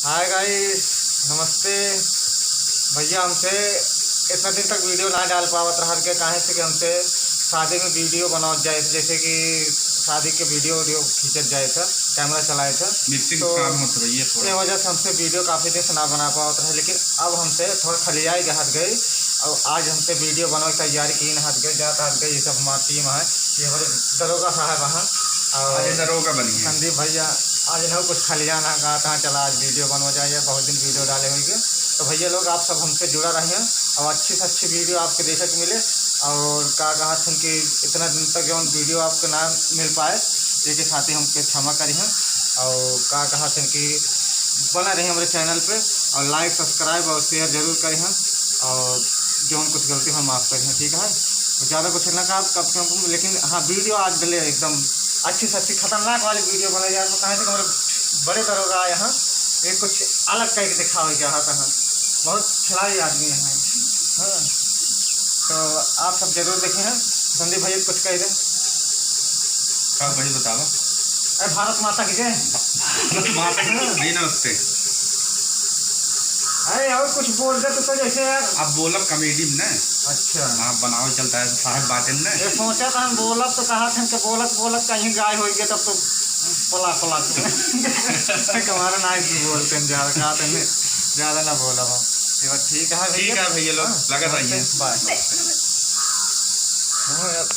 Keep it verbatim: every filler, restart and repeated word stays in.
हाय गाइस, नमस्ते। भैया, हमसे इतना दिन तक वीडियो ना डाल पावत रहत के, काहे से कि हमसे शादी में वीडियो बनावत जाए, जैसे कि शादी के वीडियो वीडियो खींचत जाए था, कैमरा चलाए था, मिक्सिंग तो काम होत रही है थोड़ा। ये वजह से हमसे वीडियो काफ़ी दिन से ना बना पावत रहे, लेकिन अब हमसे थोड़ा खलियाई के हट गई। और आज हमसे वीडियो बनावे की तैयारी की हट गई, जात हट गई, ये सब हमारी टीम है, ये हमारे दरोगा साहब हैं और आज दरोगा बनी है। संदीप भैया, आज इन्हों कुछ खलियान है, कहा था चला आज वीडियो बनवा जाए, बहुत दिन वीडियो डाले हुए। तो भैया लोग, आप सब हमसे जुड़ा रहिए और अच्छी से अच्छी वीडियो आपके देखे के मिले। और का कहा था कि इतना दिन तक जौन वीडियो आपको ना मिल पाए, ये के खातिर हमके क्षमा करिए। और का कहा था कि बना रही हमारे चैनल पे और लाइक, सब्सक्राइब और शेयर जरूर करिए। और जौन कुछ गलती हो, माफ़ करिए, ठीक है? ज़्यादा कुछ ना कहा कब क्यों, लेकिन हाँ, वीडियो आज डले एकदम अच्छी से अच्छी खतरनाक वाली वीडियो बनाई जाए। तो कहाँ से हमारे बड़े दरोगा आए हैं, ये कुछ अलग करके दिखावे के चाहत हैं, बहुत खिलाड़ी आदमी हैं। हाँ, तो आप सब जरूर देखें हैं। संदीप भैया कुछ कह दे। का भाई बतावा? अरे भारत माता की जय। भारत माता की जय। भाई नमस्ते। अरे और कुछ बोल दे तू तो, जैसे यार। अब बोलब कॉमेडी में ना। अच्छा। हाँ, बनावे चलता है तो साहब बाटेन ना। ये सोचा था हम बोलब तो कहा था कि बोलत बोलत कहीं गाय हो गया तब तो पला पला के। हमारा ना ही बोलते हैं ज्यादा, कहा था नहीं, ज्यादा ना बोलब हम। ये बात ठीक है भैया। ठीक है भैया लोग, हाँ, लगा रहिए। बाय। हाँ यार।